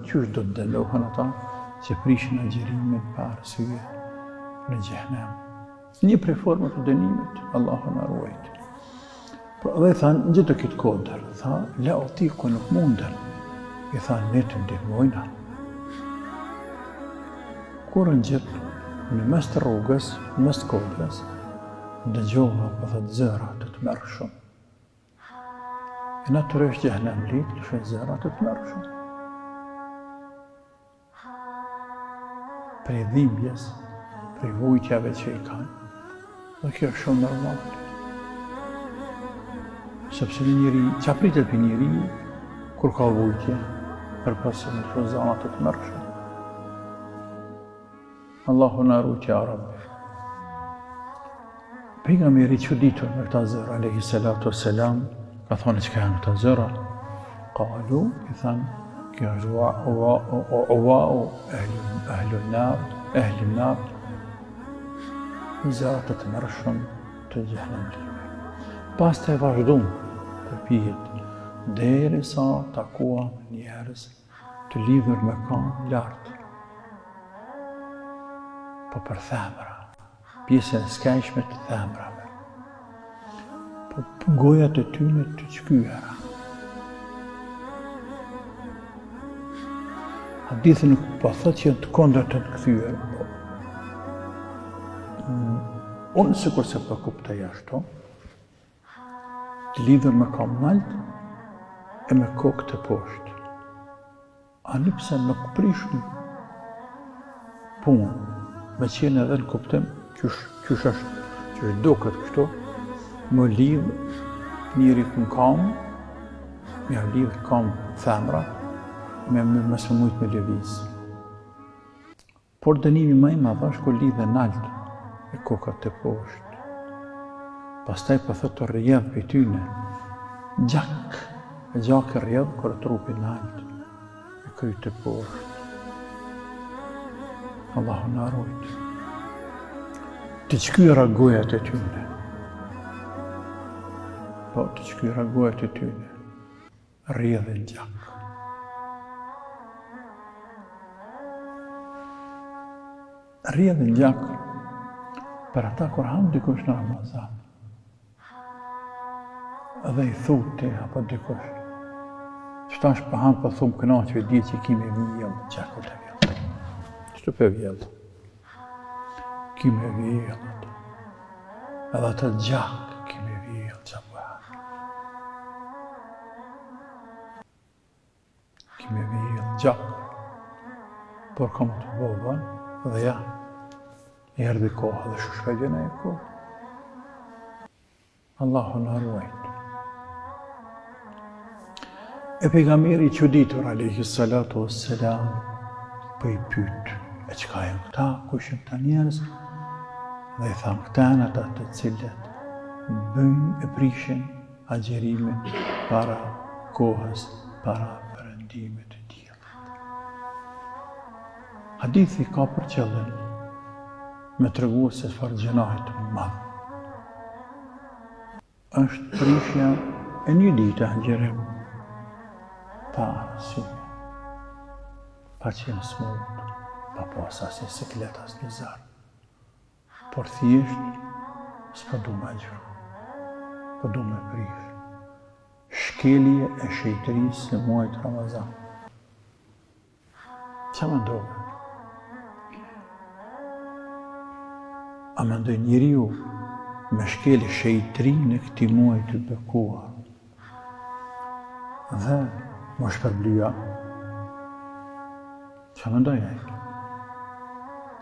Qysh do të dënohen ata që prishin agjërimin pa arsye në xhehnem. Një prej formave të dënimit, Allahu na ruajt. Pra dhe i thanë, ngjite këtë kodër, tha, la utiku nuk mundem. I thanë, ne të ndihmojna. Kur u ngjit në mes të rrugës, në mes të kodrës, dëgjova, po thotë zëra të tmerrshëm. E natyrisht xhehnemlitë lëshojnë zëra të tmerrshëm. Prej dhimbjes, prej vujtjave që i kanë, dhe kjo është shumë normale. Sepse një njeri, ça pritet prej njeriu, kur ka vujtje, përpos se me lëshu zana të tmerrshëm. Allahu na rujt ja Rabbi. Pejgamberi i çuditur me këta zëra, alejhi salatu selam, ka thonë çka janë këta zëra? Kalu, i thanë, kjo është ua, ua, ua, ehlu nar, ehli nar, zëra të tmerrshëm të xhehnemlive. Pastaj vazhdum përpjetë, derisa takuam njerëz të lidhur me kamë lart, po për themra, pjesën e skajshme të themrave, po gojat e tyne të çkyera. Hadithi nuk po thotë që janë të kundërt të kthyer, po mm, unë sikurse po kuptoj ashtu, të lidhur me kamë nalt e me kokë te poshtë. Ani pse nuk prish punë, me qenë edhe në kuptim, qysh, qysh është, qysh duket kështu, me lidh njeri në kamë, me ja lidh kamë themra, me, me, me s'me mujtë me lëviz. Por dënimi më i madh është kur lidhen nalt e koka te poshtë. Pastaj po thotë rrjedh prej tyne gjak, e gjaki rrjedh kur trupi nalt e kryt te poshtë. Allahu na rujt. Të çkyra gojat e tyne. Po, të çkyra gojat e tyne. Rrjedhin gjak. Rrjedhin gjak për ata kur han dikush në Ramazan. Dhe i thu ti apo dikush. Qetash po han po thum kënaqu e di që ki me vjell, gjaku të vjell. Qëtu pe vjell. Ki me vjell ato. Edhe atë gjak ki me vjell që po han. Ki me vjell gjak. Por ka me t'u bo vonë dhe ja, erdhi koha dhe shu shpejt vjen ajo kohë. Allahu na ruajt. E pejgamberi i çuditur alayhi salatu wassalam po i pyet, e çka janë këta, kush janë këta njerëz? Dhe i thanë këta janë ata të cilët bëjnë e prishin agjerimin para kohës, para perëndimit të diellit. Hadithi ka për qëllim me tregu se çfarë gjynahi të madh është prishja e një dite agjërim pa arsye, pa qenë smut, pa pas asnjë siklet, asnjë zor, por thjesht s'po du me agjëru, po du me prish. Shkelje e shejtërisë së muajit Ramazan. Ça mendove? A mendon njeriu me shkel shejtërinë e këtij muaji të bekuar dhe m'u shpërbly a? Ça mendon ai?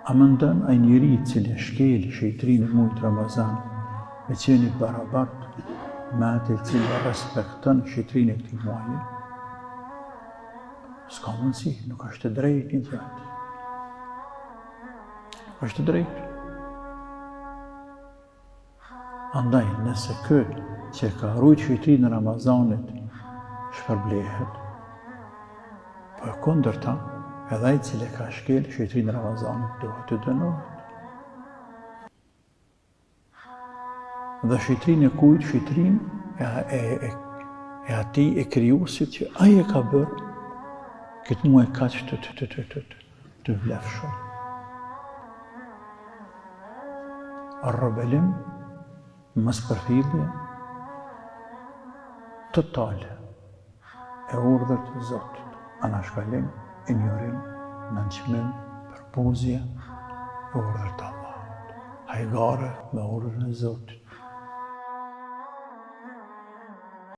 A mendon ai njeri i cili shkel shejtërinë e muajit Ramazan me qenë i barabartë me atë i cili respekton shejtërinë e këtij muaji? S'ka mundësi, nuk është e drejtë një gjë. Nuk është e drejtë. Andaj, nëse ky që e ka rujtë shejtërinë e Ramazanit, shpërblehet, po e kundërta, edhe ai i cili e ka shkel shejtërinë e Ramazanit, duhet të dënohet. Dhe shejtërinë e kujt, shejtërinë e, e, e, e atij e krijuesit që ai e ka bërë. Këtë muaj kaq të të të të të të të vlefshëm. Rebelim, mospërfillje, totale e urdhrit të Zotit, anashkalim, injorim, nënçmim, përbuzje e urdhrit të Allahut. Hajgare me urdhrin e Zotit.